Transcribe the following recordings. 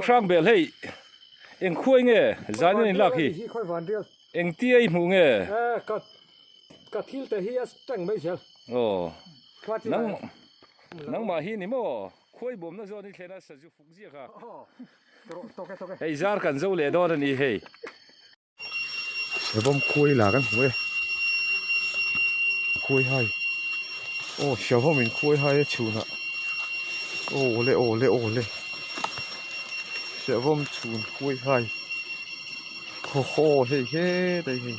Hrang bel hei eng khuai nge zan in lak hi eng tia i hmuh nge ka thil te hi a teng mai zel aw nang nangmah hi ni maw khuai bawmna zawn hi thlen a sazu fuk ziak a hei zar kan zo leh dawn a ni hei. Savawm khuai la kan hmu e khuai hai aw savawm in khuai hai a chhunah aw le aw le aw le savawm chhun khuai hai haw haw hei hetlai hei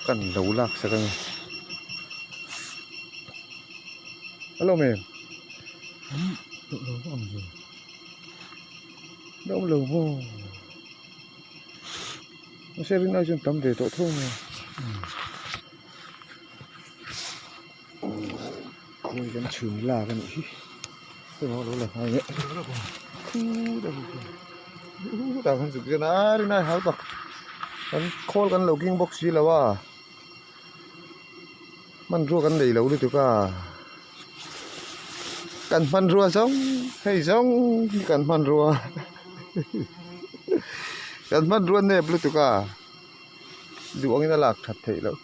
kan lo lak sak ange hello ma'am lo lo maw. Mahse rin ai chuan tam ve tawh tho mai a khawi kan chhun lak a nih hi heng lo la hnai leh khutah khan zuk zen a rin ai hau tak kan khawl kan lo keng bawk si lo a hmanrua kan nei lo lutuk a kan hmanrua zawng hei zawng hi kan hmanrua. Kan hmanrua nep lutuk a duh angin a lak that theih loh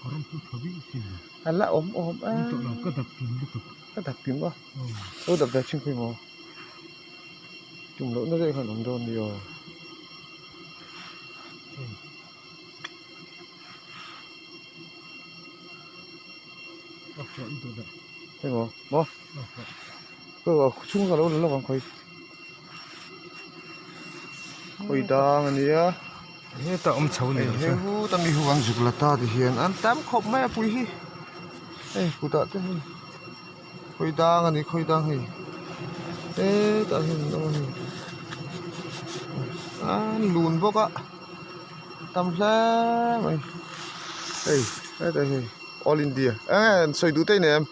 a la awm awm a ka dak kim a lo dak ve chhing pawh maw tum loh na daih khan awm dawn ni aw. Hei maw maw chhung ka lo la lawk ang khawi. Khawi dang a nia hetah awm chho ni hei hut a mi hu ang zuk la ta ti hian an tam khawp mai a pui hi hei kutah te hei khawi dang a ni khawi dang hei hetah hian an awm a ni an lun bawk a tam hle mai hei hetah hian all india eng sawi duh te i nei em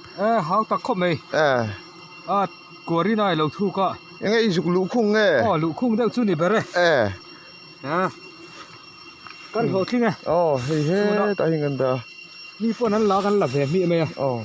hau tak khawp mai a. Kuarina i lo thuk a. Enge i zuk luhkhung nge? Aw luhkhung deuh chu ni ber e. E. Ha. Kan hlawhtling e. Aw hei hetah hian kan dah a. Mi pawn an la kan la ve hmih mai a. Aw.